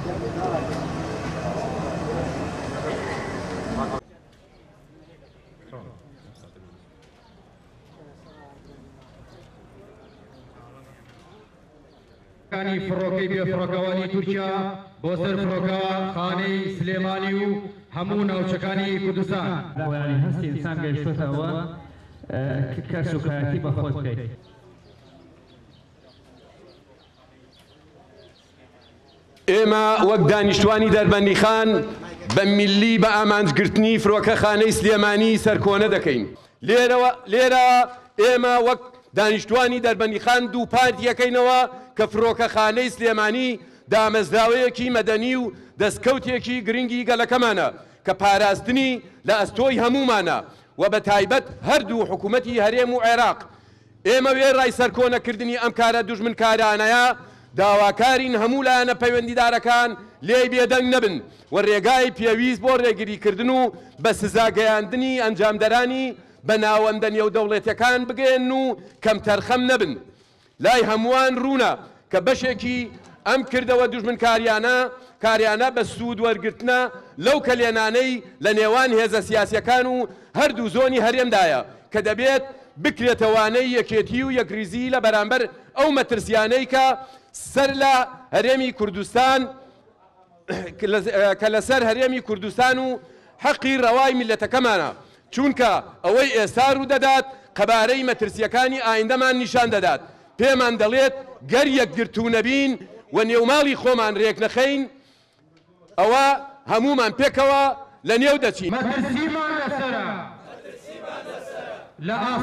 کانی فڕۆکەی بێفڕۆکەوانی تورکیا بۆ سەر فڕۆکەخانەی سلێمانی و هەموو ناوچەکانی کوردستان. بۆیانی هەستی ئینسان گەیشتۆتە ئەوە کە سوکایەتی بە خۆت بکەیت. ئێمە وەک دانیشتوانی دەربەندیخان بە میللی بە ئامانجگرتنی فرۆکەخانەی سلێمانی سەرکۆنە دەکەین. لێرەوە لێرە ئێمە وەک دانیشتوانی دەربەندیخان دووپات یەکەینەوە کە فرۆکەخانەی سلێمانی دامەزراوەیەکی مەدەنی و دەستکەوتێکی گرنگی گەلەکەمانە کە پاراستنی لە ئەستۆی هەموومانە و بە تایبەت هەردوو حکوومەتی هەرێم و عێراق. ئێمە وێڕای سەرکۆنەکردنی ئەم کارە دوژمنکارانەیە، داواکارین هەموو لایەنە پەیوەندیدارەکان لێی بێدەنگ نەبن و رێگای پێویست بۆ رێگریکردن و بە سزا گەیاندنی ئەنجامدەرانی بە ناوەندە نێودەوڵەتیەکان بگەیەنن و کەمتەرخەم نەبن. لای هەمووان روونە کە بەشێکی ئەم کردەوە دوژمنکاریانە کاریانە بە سوود وەرگرتنە لەو کەلێنانەی لە نێوان هێزە سیاسیەکان و هەردوو زۆنی هەرێمدایە کە دەبێت بکرێتە وانەی یەکێتی و یەکریزی لە بەرامبەر ئەو مەترسیانەی کە سەر لە هەرێمی کوردستان کە لەسەر هەرێمی کوردستان و حەقی ڕەوای میللەتەکەمانە، چونکە ئەوەی ئێستا ڕوودەدات قەبارەی مەترسییەکانی ئایندەمان نیشان دەدات، پێمان دەڵێت گەر یەکگرتوو نەبین و نێوماڵی خۆمان رێکنەخەین ئەوا هەموومان پێکەوە لەنێو دەچین. مەترسیمان لەسەرە لە.